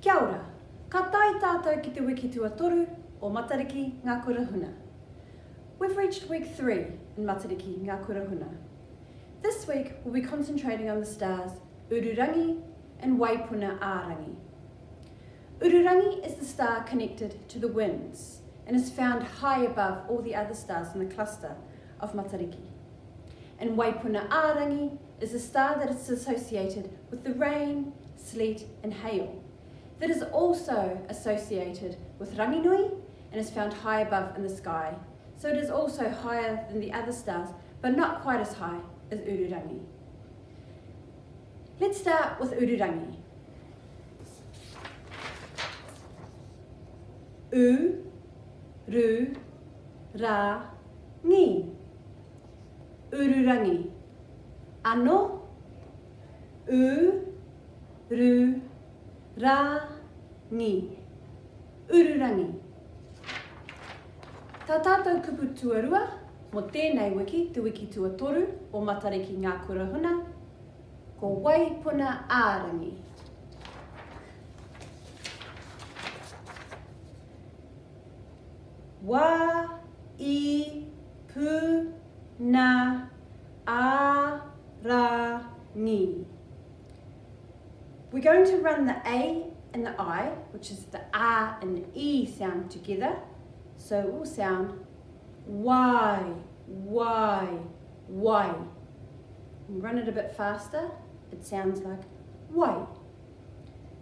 Kia ora! Ka tae tātou ki te wiki tuatoru o Matariki Ngā Kura Huna. We've reached week 3 in Matariki Ngā Kura Huna. This week we'll be concentrating on the stars Ururangi and Waipuna ā-rangi. Ururangi is the star connected to the winds and is found high above all the other stars in the cluster of Matariki. And Waipuna ā-rangi is a star that is associated with the rain, sleet and hail. That is also associated with Ranginui and is found high above in the sky. So it is also higher than the other stars, but not quite as high as Ururangi. Let's start with Ururangi. U, ru, ra, ngi. Ururangi. Ano, u, ru, ra, ngi. Ururangi. Tā tātou kupu tuarua mō tēnei wiki, te wiki tuatoru o Matariki Ngā Kura Huna, ko Waipuna ā-rangi. Wā, i, pū, na, ā, rā, ngi. We're going to run the A and the I, which is the R and the E sound together. So it will sound Y, Y, Y. Run it a bit faster, it sounds like Y.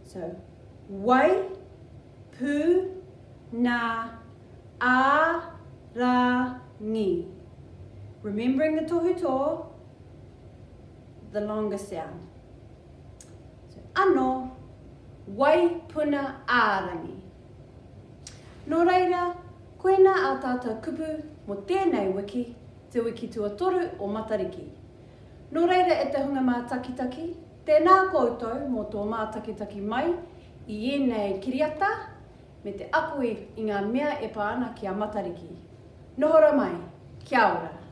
So, wai, pu, na, a, ra, ngi. Remembering the tohu tō, the longer sound. So, anō, wai puna ā-rangi. Nō reira, koinā ā tātou kupu mō tēnei wiki, te wiki tuatoru o Matariki. Nō reira e te hunga mātakitaki, tēnā koutou mō tō mātakitaki mai i ēnei kiriata me te ako i ngā mea e pā ana ki a Matariki. Noho ra mai, kia ora!